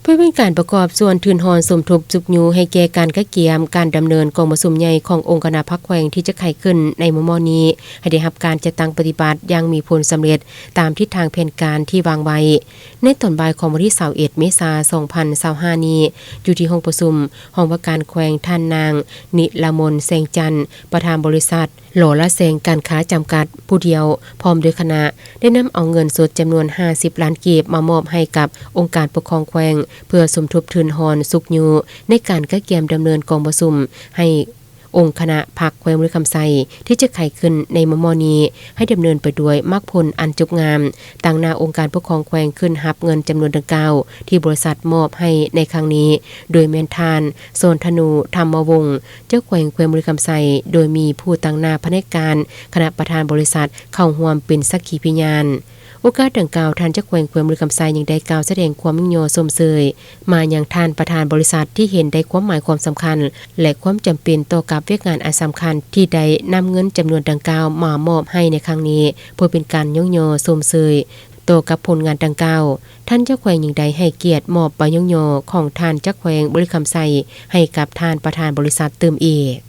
ເພື່ອເປັນການປະກອບສ່ວນທຶນຮອນສົມທົບຊຸກຍູ້ໃຫ້ແກ່ການກະກຽມການດຳເນີນກອງປະຊຸມໃຫຍ່ຂອງອົງຄະນະພັກແຂວງທີ່ຈະໄຂຂຶ້ນໃນມໍ່ໆນີ້ ໃຫ້ໄດ້ຮັບການຈັດຕັ້ງປະຕິບັດຢ່າງມີຜົນສຳເລັດຕາມທິດທາງແຜນການທີ່ວາງໄວ້. ໃນຕອນບ່າຍຂອງວັນທີຊາວເອັດ ເມສາ ສອງພັນຊາວຫ້ານີ້ ຢູ່ທີ່ຫ້ອງປະຊຸມ ຫ້ອງວ່າການແຂວງ ທ່ານນາງ ນິລະມົນ ແສງຈັນ ປະທານບໍລິສັດ ຫຼໍລະແຊງການຄ້າຈຳກັດ ຜູ້ດຽວ ພ້ອມດ້ວຍຄະນະ ໄດ້ນຳເອົາເງິນສົດຈຳນວນຫ້າສິບລ້ານກີບມາມອບໃຫ້ກັບອົງການປົກຄອງແຂວງ ເພື່ອສົມທົບທຶນຮອນຊຸກຍູ້ໃນການກະກຽມດຳເນີນກອງປະຊຸມໃຫ້ອົງຄະນະພັກແຂວງບໍລິຄຳໄຊ ທີ່ຈະໄຂຂຶ້ນໃນມໍ່ໆນີ້ ໃຫ້ດຳເນີນໄປດ້ວຍໝາກຜົນອັນຈົບງາມ. ຕາງໜ້າອົງການປົກຄອງແຂວງຂຶ້ນຮັບເງິນຈຳນວນດັ່ງກ່າວ ທີ່ບໍລິສັດມອບໃຫ້ໃນຄັ້ງນີ້ ໂດຍແມ່ນທ່ານ ສອນທະນູ ທຳມະວົງ ເຈົ້າແຂວງແຂວງບໍລິຄຳໄຊ ໂດຍມີຜູ້ຕາງໜ້າພະແນກການຄະນະປະທານບໍລິສັດເຂົ້າຮ່ວມເປັນສັກຂີພະຍານ. ໂອກາດດັ່ງກ່າວ ທ່ານເຈົ້າແຂວງແຂວງບໍລິຄຳໄຊຍັງໄດ້ກ່າວສະແດງຄວາມຍ້ອງຍໍຊົມເຊີຍມາຍັງທ່ານປະທານບໍລິສັດ ທີ່ເຫັນໄດ້ຄວາມໝາຍຄວາມສຳຄັນ ແລະ ຄວາມຈຳເປັນຕໍ່ກັບວຽກງານອັນສຳຄັນ ທີ່ໄດ້ນຳເງິນຈຳນວນດັ່ງກ່າວມາມອບໃຫ້ໃນຄັ້ງນີ້ ເພື່ອເປັນການຍ້ອງຍໍຊົມເຊີຍຕໍ່ກັບຜົນງານດັ່ງກ່າວ. ທ່ານເຈົ້າແຂວງຍັງໄດ້ໃຫ້ກຽດມອບໃບຍ້ອງຍໍຂອງທ່ານເຈົ້າແຂວງບໍລິຄຳໄຊ ໃຫ້ກັບທ່ານປະທານບໍລິສັດຕື່ມອີກ.